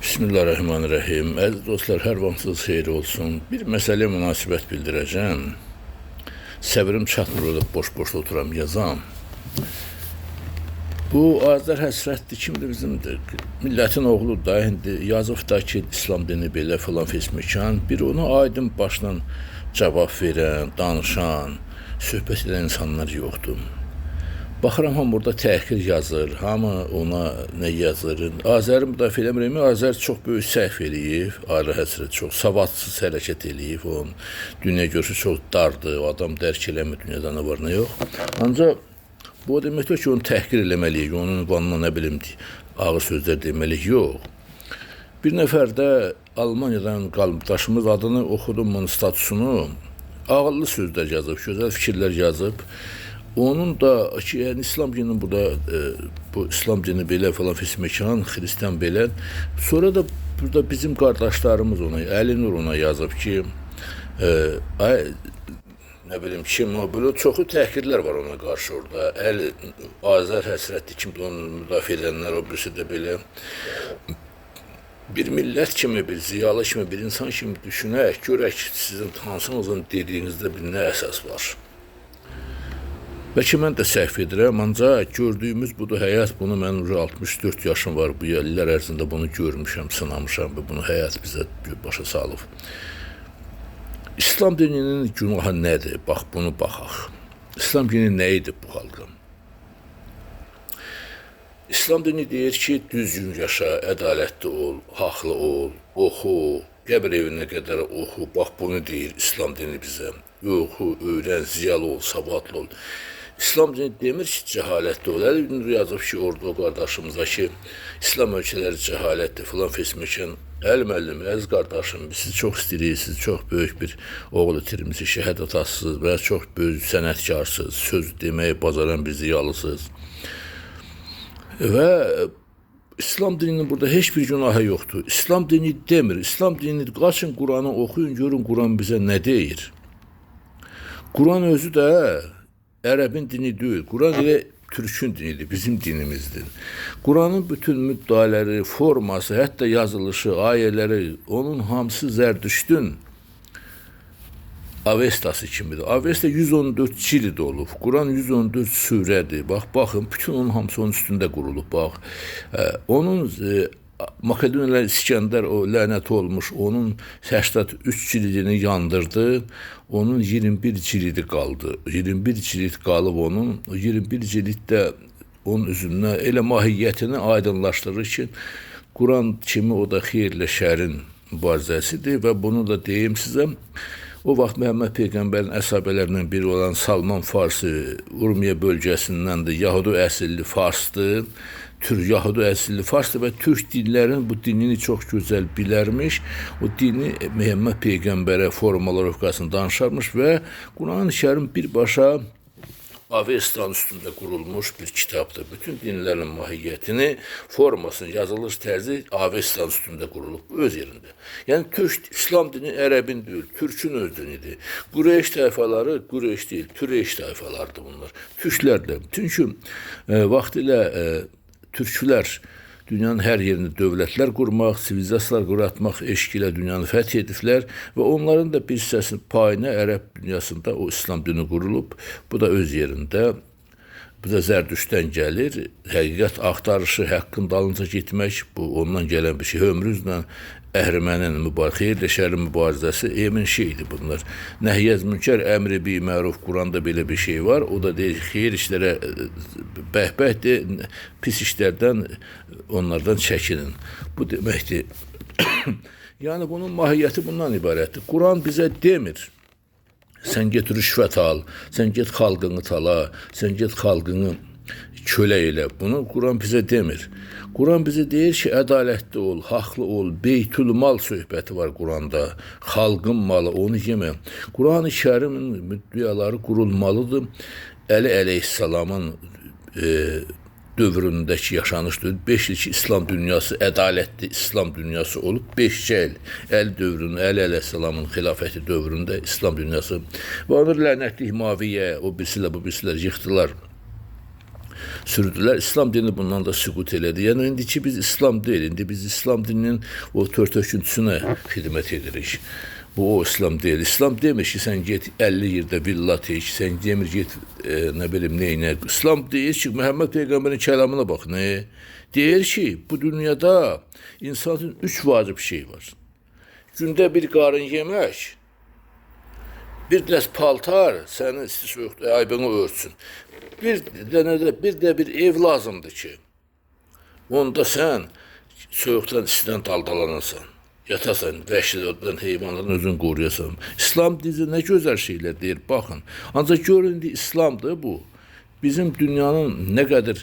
Bismillahirrahmanirrahim. Əziz dostlar, hər vaxtınız xeyir olsun. Bir məsələyə münasibət bildirəcəm. Səbrim çatmır, orada boş-boş oturam, yazam. Bu Azər Həsrətdir, kimdir bizimdir? Millətin oğludur da, indi yazıb da ki, İslam dini belə filan fismikan. Bir ona aydın başla cavab verən, danışan, söhbət edən insanlar yoxdur. Baxıram, hamı burada təhqir yazır, hamı ona nə yazır. Azəri müdafiə eləmirəm, Azər çox böyük səhv eləyib, Azər Həsrət çox savadsız hərəkət eləyib, onun dünya görüşü çox dardır, o adam dərk eləmir dünyada nə var, nə yox. Ancaq bu o demək deyil ki, onu təhqir eləməliyik, onun ünvanına nə bilim, ağır sözlər deməliyik, yox. Bir nəfər də Almaniyadan qardaşımız adını oxudum, bunun statusunu, ağıllı sözlər yazıb, gözəl fikirlər yazıb. Onun da ki, yəni İslam dininin burada bu İslam dini belə falan fismekan, Xristian belə. Sonra da burada bizim qardaşlarımız ona, Əli Nur ona yazıb ki, ay nə bilim kim o, belə çoxu təhqirlər var ona qarşı orada. Əli Azər Həsrətli kim onu müdafiə edənlər, o birisi də belə. Bir millət kimi, bir ziyalı kimi, bir insan kimi düşünək, görək sizin hansınızın dediyinizdə bir nə əsas var. Bəlkə mən də səhv edirəm, ancaq gördüyümüz budur həyat, bunu mənim 64 yaşım var, bu illər ərzində bunu görmüşəm, sınamışam və bunu həyat bizə başa salıb. İslam dininin günahı nədir? Bax, bunu baxaq. İslam dini nə edib bu xalqa? İslam dini deyir ki, düzgün yaşa, ədalətli ol, haqlı ol, oxu, qəbir evinə qədər oxu. Bax, bunu deyir İslam dini bizə. Oxu, öyrən, ziyalı ol, savadlı ol. İslam dini demir ki, cəhalətli ol. Əli Nur yazıb ki, orada o qardaşımıza ki, İslam ölkələri cəhalətdir filan fesməkən. Əli müəllim, əziz qardaşım, sizi çox istəyirik, siz çox böyük bir oğul itirmişsiniz, şəhid atasısınız və çox böyük sənətkarsınız, söz deməyi bacaran bir ziyalısınız. Və İslam dininin burada heç bir günahı yoxdur. İslam dini demir. İslam dini, qaçın Quranı oxuyun, görün Quran bizə nə deyir. Quran özü də Ərəbin dini deyil. Quran elə Türkün dinidir, bizim dinimizdir. Quranın bütün müddəaları, forması, hətta yazılışı, ayələri, onun hamısı Zərdüştün Avestası kimidir. Avesta 114 cild olub. Quran 114 surədir. Bax, baxın, bütün onun hamısı onun üstündə qurulub. Bax, onun Makedoniyalı İskəndər o lənət olmuş, onun 83 cildini yandırdı. Onun 21 cildi qaldı. 21 cild qalıb onun. O 21 cild də onun üzündən elə mahiyyətini aydınlaşdırır ki, Quran kimi o da xeyirlə şərin mübarizəsidir və bunu da deyim sizə. O vaxt Məhəmməd Peyğəmbərin əshabələrindən biri olan Salman Farsi Urmiya bölgəsindəndir, Yahudu əsilli Farsdır, Yahudu əsilli Farsdır və türk dillərinin bu dinini çox gözəl bilərmiş. O dini Məhəmməd Peyğəmbərə formalar danışarmış və Quran-ı Kərim birbaşa Avestanın üstündə qurulmuş bir kitabdır. Bütün dinlərin mahiyyətini, formasını, yazılış tərzi Avestanın üstündə qurulub, öz yerində. Yəni, Türk, İslam dini Ərəbin deyil, Türkün öz dinidir. Qureyş tayfaları Qureyş deyil, Türeyş tayfalardır bunlar. Türklərdir. Çünki vaxtilə türklər dünyanın hər yerində dövlətlər qurmaq, sivilizasiyalar quratmaq eşqi ilə dünyanı fəth ediblər və onların da bir hissəsinin payına Ərəb dünyasında o İslam dini qurulub. Bu da öz yerində. Bu da Zərdüştdən gəlir. Həqiqət axtarışı, həqqın dalınca getmək, bu ondan gələn bir şey. Hömrüzlə əhrimənin xeyirlə şərin mübarizəsi emin şeydir bunlar. Nəhyəz münkər, əmri bi məruf, Quranda belə bir şey var. O da deyir, xeyir işlərə bəhbəhdir, pis işlərdən onlardan çəkinin. Bu deməkdir. Yəni bunun mahiyyəti bundan ibarətdir. Quran bizə demir, sən get rüşvət al, sən get xalqını tala, sən get xalqını kölə elə. Bunu Quran bizə demir. Quran bizə deyir ki, ədalətli ol, haqlı ol, beytül mal söhbəti var Quranda. Xalqın malı, onu yemə. Quran-ı Kərimin müddəaları qurulmalıdır. Əli əleyhissalamın dövründəki yaşanışdır. 5 il ki, İslam dünyası ədalətli İslam dünyası olub. 5 il Əli dövrünün, Əli əleyhissalamın xilafəti dövründə İslam dünyası. Və onu lənətli Maviyə, o birisilər, bu birisilər yıxdılar. Sürdülər. İslam dini bundan da süqut elədi. Yəni indiki biz İslam deyil, indi biz İslam dininin o tör-töküntüsünə xidmət edirik. Bu o İslam deyil. İslam demir ki, sən get 50 yerdə villa tik, sən demir get nə bilim neyinə. İslam deyir ki, Məhəmməd Peyğəmbərin kəlamına bax, nə? Deyir ki, bu dünyada insan üçün 3 vacib şey var. Gündə bir qarın yemək, bir dəst paltar səni isti soyuqda aybını örtsün. Bir dənə də bir də bir ev lazımdır ki, onda sən soyuqdan, istidən daldalanasan. Yatasan, vəhşilərdən, heyvanlardan özünü qoruyasan. İslam dini nə gözəl şeylər deyir, baxın. Ancaq görün, indi İslamdır bu. Bizim dünyanın nə qədər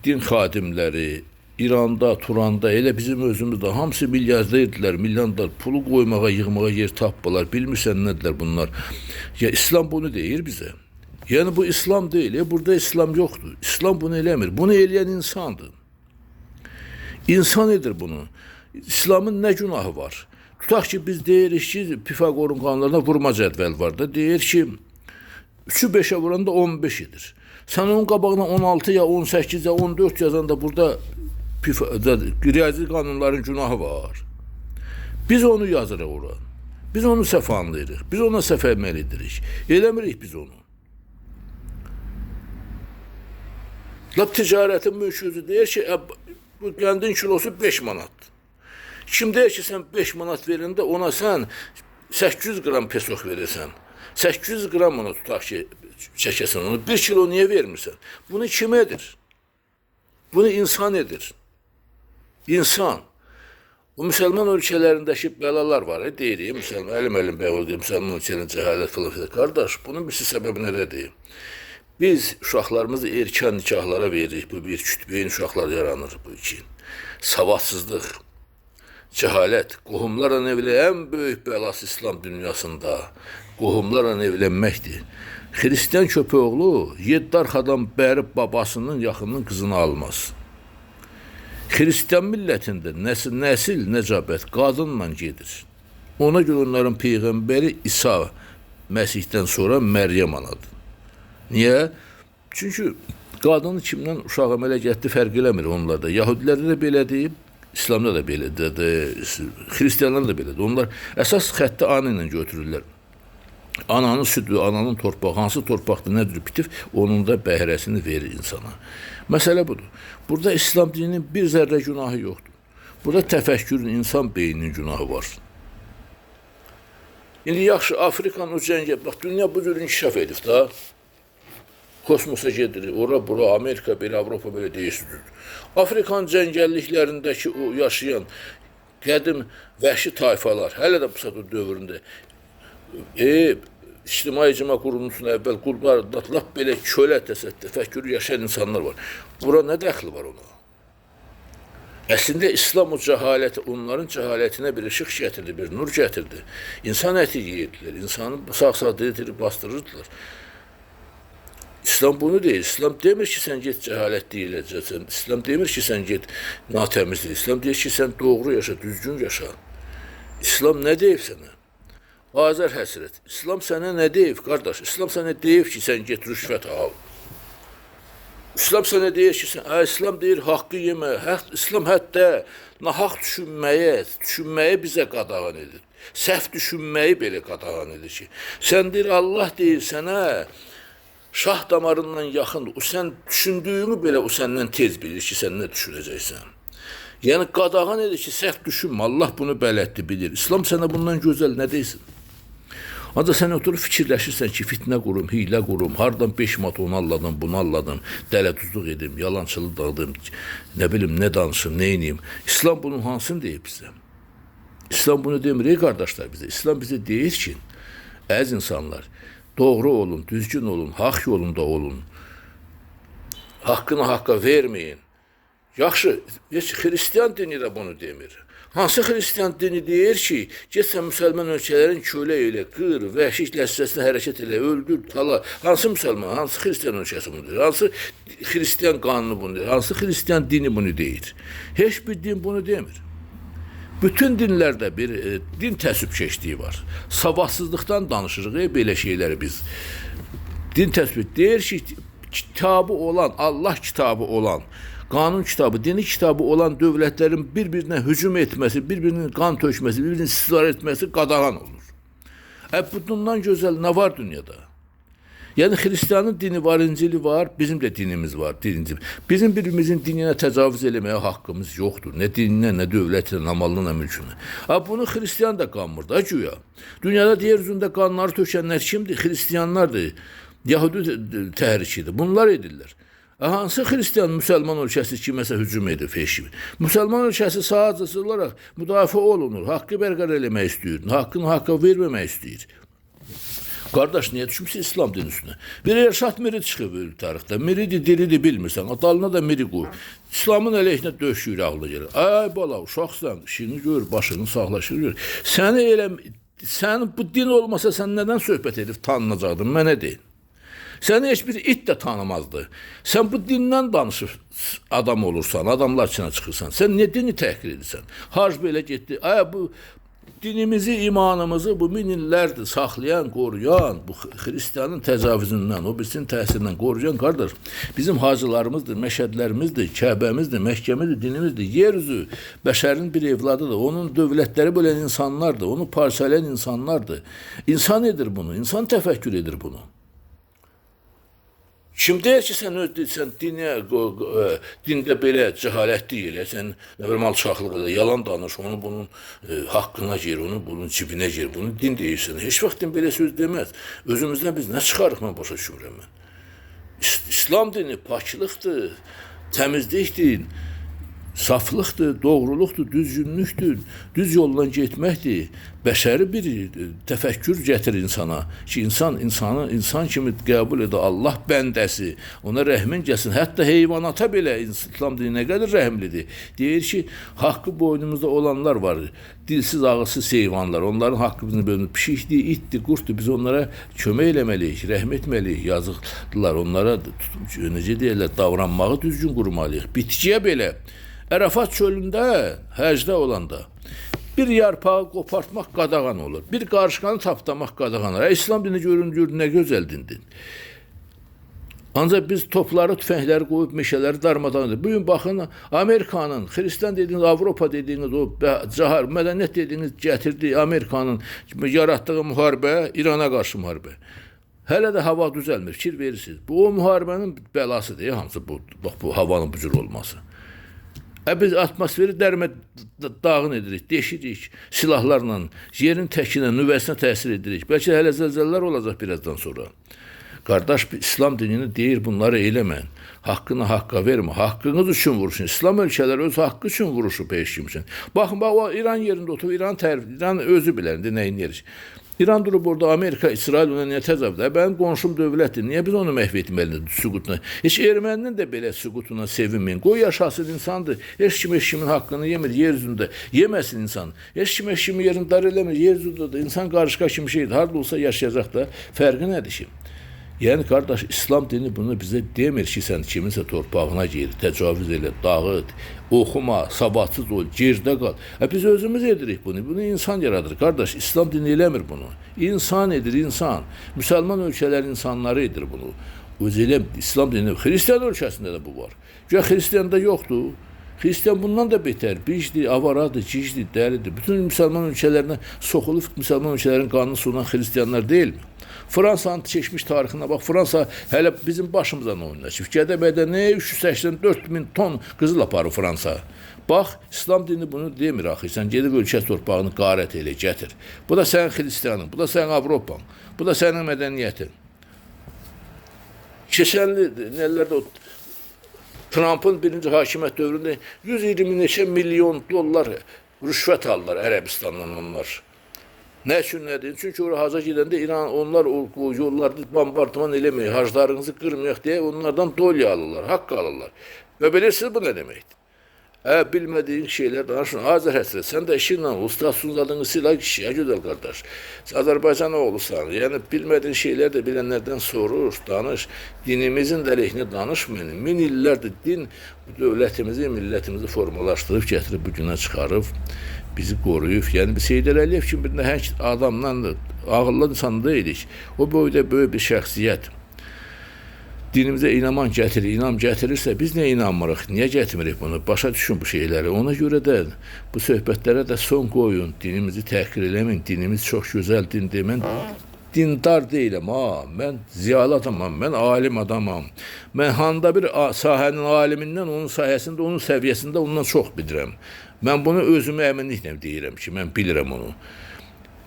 din xadimləri, İranda, Turanda, elə bizim özümüzdə hamısı milyarderdirlər, milyonlar pulu qoymağa, yığmağa yer tapmalar. Bilmirsən nədirlər bunlar. Ya İslam bunu deyir bizə. Yəni bu İslam deyil, burada İslam yoxdur. İslam bunu eləmir. Bunu eləyən insandır. İnsan edir bunu. İslamın nə günahı var? Tutaq ki, biz deyirik ki, Pifaqorun qanunlarında vurma cədvəl var da. Deyir ki, 3-ü 5-ə vuranda 15 edir. Sən onun qabağına 16 ya 18 ya 14 yazanda burada riyazi qanunların günahı var. Biz onu yazırıq ora. Biz onu səhv anlayırıq. Biz ona səhv əməl edirik. Eləmirik biz onu. Lap ticarətin müşüzü deyir ki, bu qəndin kilosu 5 manatdır. Kim deyir ki, sən 5 manat verəndə ona sən 800 qram pesox verirsən. 800 qram ona tutaq ki, çəkəsən onu. 1 kilo niyə vermirsən? Bunu kim edir? Bunu insan edir. İnsan. Bu müsəlman ölkələrindəki bəlalar var. Deyirik, müsəlman, əlim bəy oldu, müsəlman ölkələrində cəhalət filan filan. Qardaş, bunun bir səbəbi nədədir? Biz uşaqlarımızı erkən nikahlara veririk. Bu bir kütbeyin uşaqlar yaranır bu iki. Savadsızlıq, cəhalət, qohumlarla evlənmək ən böyük bəlası İslam dünyasında. Qohumlarla evlənməkdir. Xristian köpəoğlu 7 arxadan bəri babasının yaxınının qızını almaz. Xristian millətində nəsil nəcabət qadınla gedir. Ona görə onların peyğəmbəri İsa Məsihdən sonra Məryəm anadır. Niyə? Çünki qadını kimdən uşaq əmələ gətirdi fərq eləmir onlarda. Yahudilərdə də belədir, İslamda da belədir, Xristianlarda da belədir. Onlar əsas xətti ana ilə götürürlər. Ananın südü, ananın torpağı, hansı torpaqda nədir bitif, onun da bəhrəsini verir insana. Məsələ budur. Burada İslam dininin bir zərrə günahı yoxdur. Burada təfəkkürün, insan beyninin günahı var. İndi yaxşı, Afrikanın o cəngə, bax, dünya bu cür inkişaf edib da. Kosmosa gedirik, ora, bura, Amerika belə, Avropa belə deyirsiniz. Afrikanın cəngəlliklərindəki o yaşayan qədim vəhşi tayfalar, hələ də bu saat o dövründə, ictimai icma qurulmasından əvvəl qullar, lap belə kölə təfəkkürü yaşayan insanlar var. Bura nə dəxli var ona? Əslində İslam o cəhaləti, onların cəhalətinə bir işıq gətirdi, bir nur gətirdi. İnsan əti yeyirdilər, insanı sağ-sağ diri-diri bastırırdılar. İslam bunu deyir. İslam demir ki, sən get cəhalətli eləyəcəksən. İslam demir ki, sən get natəmizlik. İslam deyir ki, sən doğru yaşa, düzgün yaşa. İslam nə deyib sənə? Azər həsrət. İslam sənə nə deyib, qardaş? İslam sənə deyib ki, sən get rüşvət al. İslam sənə deyir ki, sən, İslam deyir haqqı yemə. İslam hətta nahaq düşünməyə bizə qadağan edir. Səhv düşünməyi belə qadağan edir ki, sən deyir, Allah deyir sənə şah damarından yaxındır. O sən düşündüyünü belə o səndən tez bilir ki, sən nə düşünəcəksən. Yəni qadağan edir ki, səhv düşünmə. Allah bunu bələddir, bilir. İslam sənə bundan gözəl nə deyirsin? Ancaq sən oturub fikirləşirsən ki, fitnə qurum, hiylə qurum, hardan 5 manat onu alladım, bunu alladım, dələduzluq edim, yalançılıq dağıdım, nə bilim, nə danışım, nə ineyim. İslam bunun hansını deyib bizə? İslam bunu demir, ey qardaşlar bizə. İslam bizə deyir ki, əziz insanlar, doğru olun, düzgün olun, haqq yolunda olun. Haqqını haqqa verməyin. Yaxşı, heç xristian dini də bunu demir. Hansı xristian dini deyir ki, get sən müsəlman ölkələrin kölə elə, qır, vəhşi ləzzəsinə hərəkət elə, öldür, tala. Hansı müsəlman, hansı xristian ölkəsi bunu deyir? Hansı xristian qanunu bunu deyir? Hansı xristian dini bunu deyir? Heç bir din bunu demir. Bütün dinlərdə bir din təəssübkeşliyi var. Savadsızlıqdan danışırıq belə şeyləri biz. Din təəssüb deyir ki, Kitabı olan, Allah kitabı olan, qanun kitabı, dini kitabı olan dövlətlərin bir-birinə hücum etməsi, bir-birinin qan tökməsi, bir-birini istila etməsi qadağan olur. Bundan gözəl nə var dünyada? Yəni, xristianın dini var, İncili var, bizim də dinimiz var, dinimiz. Bizim birbirimizin dininə təcavüz eləməyə haqqımız yoxdur. Nə dininə, nə dövlətinə, nə malına, nə mülkünə. Bunu xristian da qanmır da güya. Dünyada yer üzündə qanları tökənlər kimdir? Xristianlardır. Yahudi təhrikidir. Bunlar edirlər. Hansı xristian müsəlman ölkəsi kiməsə hücum edib heç kimi? Müsəlman ölkəsi sadəcə olaraq müdafiə olunur. Haqqı bərqərar eləmək istəyir. Haqqını haqqa verməmək istəyir. Qardaş, niyə düşmüsən İslam dini üstünə? Bir Erşad Miri çıxıb tarixdə. Miridir, diridir, bilmirsən. Dalına da miri qoy. İslamın əleyhinə döşüyür, ağlı gəlir. Ay bala, uşaqsan, işini gör, başını saxla, işini gör. Səni elə, sən bu din olmasa sən nədən söhbət edib tanınacaqdın, mənə deyin. Səni heç bir it də tanımazdı. Sən bu dindən danışıb adam olursan, adamlar içinə çıxırsan. Sən niyə dini təhqir edirsən? Hac belə getdi. Ay, bu dinimizi, imanımızı bu min illərdir saxlayan, qoruyan, bu xristianın təcavüzündən, o birisinin təsirindən qoruyan qardaş, bizim hacılarımızdır, məşədlərimizdir, Kəbəmizdir, Məkkəmizdir, dinimizdir. Yeryüzü bəşərin bir evladıdır. Onun dövlətləri bölən insanlardır, onu parçalayan insanlardır. İnsan edir bunu, insan təfəkkür edir bunu. Kim deyir ki, sən öz sən dinə, dində belə cəhalətli yerə, sən nə bilim alçaqlıq elə, yalan danış, onu bunun haqqına gir, onu bunun cibinə gir, bunu din deyirsən. Heç vaxt din belə söz deməz. Özümüzdən biz nə çıxarıq, mən başa düşmürəm mən. İslam dini paklıqdır, təmizlikdir, saflıqdır, doğruluqdur, düzgünlükdür, düz yoldan getməkdir. Bəşəri bir təfəkkür gətirir insana ki, insan insanı insan kimi qəbul edir, Allah bəndəsi, ona rəhmin gəlsin. Hətta heyvanata belə İslam dini nə qədər rəhimlidir. Deyir ki, haqqı boynumuzda olanlar var, dilsiz, ağızsız heyvanlar, onların haqqı bizim bölünür. Pişikdir, itdir, qurtdur, biz onlara kömək eləməliyik, rəhm etməliyik, yazıqdırlar, onlara necə deyirlər, davranmağı düzgün qurmalıyıq. Bitkiyə belə, Ərəfat çölündə, həcdə olanda bir yarpağı qopartmaq qadağan olur, bir qarışqanı tapdamaq qadağan olur. İslam dini görün, gör, nə gözəl dindir. Ancaq biz topları, tüfəngləri qoyub meşələri darmadağın edirik. Bugün baxın, Amerikanın, xristian dediyiniz, Avropa dediyiniz, o cahar, mədəniyyət dediyiniz gətirdiyi Amerikanın yaratdığı müharibə, İrana qarşı müharibə. Hələ də hava düzəlmir, fikir verirsiniz. Bu o müharibənin bəlasıdır, hamısı bu, bax, bu havanın bu cür olması. Biz atmosferi dərmə dağın edirik, deşirik silahlarla, yerin təkinə, nüvəsinə təsir edirik. Bəlkə hələ zəlzələlər olacaq birazdan sonra. Qardaş, İslam dinini deyir, bunları eləməyin. Haqqını haqqa vermə, haqqınız üçün vuruşun. İslam ölkələri öz haqqı üçün vuruşub heç kim üçün. Baxın, bax, o İran yerində oturub, İran tərif, İran özü bilər, indi nəyin yeri. İran durub orada Amerika, İsrail ona niyə təcavüz edir? Mənim qonşum dövlətdir. Niyə biz onu məhv etməliyik süqutuna? Heç erməninin də belə süqutuna sevinməyin. Qoy yaşasın insandır. Heç kim heç kimin haqqını yemir yer üzündə. Yeməsin insan. Heç kim heç kimin yerini dar eləmir. Yer üzündə də insan qarışqa kimi şeydir. Harada olsa yaşayacaq da. Fərqi nədir ki? Yəni qardaş, İslam dini bunu bizə demir ki, sən kiminsə torpağına gir, təcavüz elə, dağıt, oxuma, savadsız ol, gerdə qal. Biz özümüz edirik bunu, bunu insan yaradır. Qardaş, İslam dini eləmir bunu. İnsan edir, insan. Müsəlman ölkələrin insanları edir bunu. Öz elə, İslam dini, xristian ölkəsində də bu var. Güya xristiyanda yoxdur. Xristian bundan da betər, bicdir, avaradır, gicdir, dəlidir. Bütün müsəlman ölkələrinə soxulub, müsəlman ölkələrin qanını sunan xristianlar deyilmi? Fransanın keçmiş tarixinə bax, Fransa hələ bizim başımıza nə oynaşıb. Gədəbəydə nə 384 min ton qızıl aparır Fransa. Bax, İslam dini bunu demir axı. Sən gedib ölkə torpağını qarət elə, gətir. Bu da sənin xristianın, bu da sənin Avropan, bu da sənin mədəniyyətin. Keçən illərdə o Trumpın birinci hakimiyyət dövründə 120 neçə milyon dollar rüşvət aldılar Ərəbistandan onlar. Nə üçün nədir? Çünki ora haca gedəndə İran, onlar o yollarda bombardıman eləməyək, haclarınızı qırmayaq deyə onlardan dolya alırlar, haqq alırlar. Və bilirsiniz bu nə deməkdir? Bilmədiyin şeylər danışın. Azər Həsrət, sən də işinlə ustasunuz adını silah kişi, gözəl qardaş. Azərbaycan oğlusan, yəni bilmədiyin şeylər də bilənlərdən soruş, danış. Dinimizin də əleyhinə danışmayın. Min illərdir din dövlətimizi, millətimizi formalaşdırıb, gətirib bu günə çıxarıb, bizi qoruyub. Yəni biz Heydər Əliyev kimi bir nəhəng adamdan, ağıllı insan deyilik. O boyda böyük bir şəxsiyyət. Dinimizə inaman gətirir, inam gətirirsə, biz niyə inanmırıq, niyə gətirmirik bunu? Başa düşün bu şeyləri. Ona görə də bu söhbətlərə də son qoyun, dinimizi təhqir eləməyin. Dinimiz çox gözəl dindir. Mən dindar deyiləm, ha. Mən ziyalı adamam, mən alim adamam. Mən handa bir sahənin alimindən, onun sahəsində, onun səviyyəsində ondan çox bilirəm. Mən bunu özümə əminliklə deyirəm ki, mən bilirəm onu.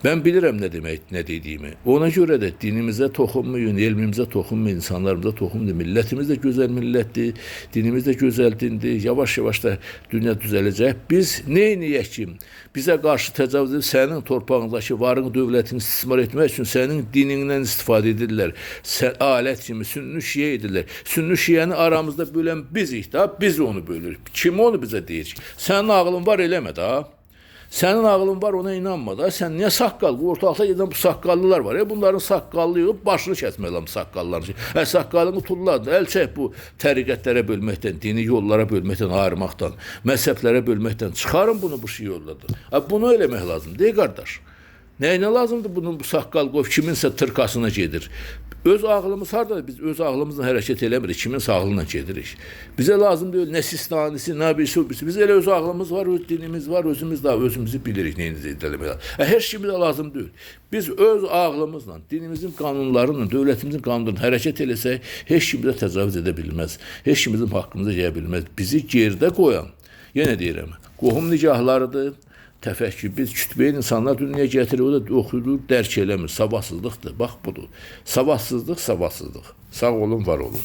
Mən bilirəm nə demək, nə dediyimi. Ona görə də dinimizə toxunmayın, elmimizə toxunmayın, insanlarımıza toxunmayın. Millətimiz də gözəl millətdir, dinimiz də gözəl dindir. Yavaş-yavaş da dünya düzələcək. Biz nə eləyək ki, bizə qarşı təcavüz edib sənin torpağındakı varın dövlətini istismar etmək üçün sənin dinindən istifadə edirlər. Alət kimi sünni şiə edirlər. Sünni şiəni aramızda bölən bizik da, biz onu bölürük. Kim onu bizə deyir ki, sənin ağlın var eləmə da. Sənin ağlın var, ona inanma da. Sən niyə saqqal? Bu ortalıqda gedən bu saqqallılar var. Bunların saqqallı yox, başını kəsmək lazım saqqalların. Saqqalını tulladı. Əl çək bu təriqətlərə bölməkdən, dini yollara bölməkdən, ayırmaqdan, məzhəblərə bölməkdən. Çıxarın bunu bu şey yolladı. Bunu eləmək lazım. Dey qardaş. Nəyinə lazımdır bunun bu saqqal qoyub kiminsə tırkasına gedir? Öz ağlımız hardadır? Biz öz ağlımızla hərəkət eləmirik, kiminsə ağlıyla gedirik. Bizə lazım deyil nə Sistanisi, nə birisi, birisi. Biz elə öz ağlımız var, öz dinimiz var, özümüz də özümüzü bilirik neyinizi eləmək lazım. Heç kimə də lazım deyil. Biz öz ağlımızla, dinimizin qanunlarıyla, dövlətimizin qanunlarıyla hərəkət eləsək, heç kim bizə təcavüz edə bilməz. Heç kim bizim haqqımıza gələ bilməz. Bizi geridə qoyan, yenə deyirəm, qohum nigahlarıdır. Təfəkkür, biz kütbeyin insanlar dünyaya gətirir, o da oxuyur, dərk eləmir. Savadsızlıqdır, bax budur. Savadsızlıq, savadsızlıq. Sağ olun, var olun.